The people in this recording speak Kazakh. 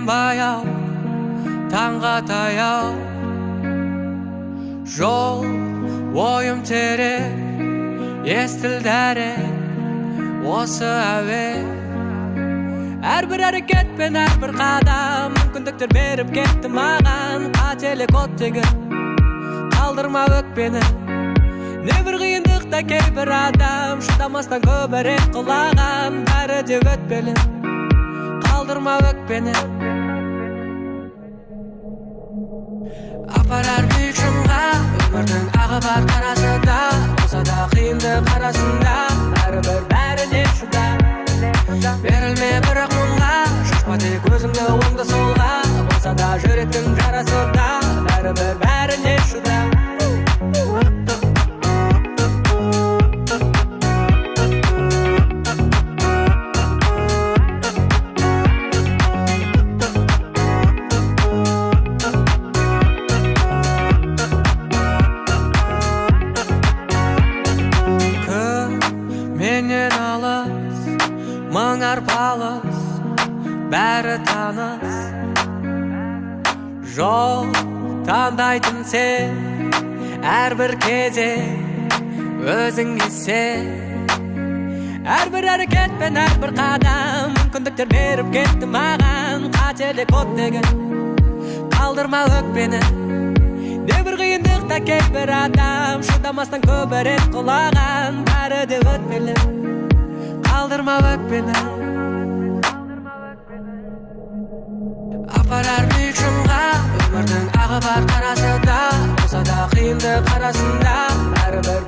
Келем баяу, таңға таяу. Жол ойым терең, естілді әрең осы әуен. Әрбір әрекет пен әрбір қадам мүмкіндіктер беріп кетті маған. Қателік оттегі, қалдырма өкпені. Небір қиындықта кейбір адам шыдамастан көбірек құлаған. Бәрі де өтпелі, қалдырма өкпені. Апарар биік шыңға, өмірдің ағы бар қарасы да, болса да қиындық арасында, бәрібір бәріне шыда. Берілме бірақ мұңға, шашпа тек өзіңді оңды солға, болса да жүректің жарасы да, бәрібір бәріне шыда. Менен алыс, мың арпалыс, бәрі таныс. Жол таңдайтын сен, әрбір кезең өзіңе сен. Әрбір әрекет пен әрбір қадам мүмкіндіктер беріп кетті маған. Қателік оттегі, қалдырма өкпені. Небір қиындықта кейбір адам шыдамастан көбірек құлаған. Бәрі де өтпелі, қалдырма өкпені. Апарар биік шыңға, өмірдің ағы бар қарасы да, болса да қиындық арасында, бәрібір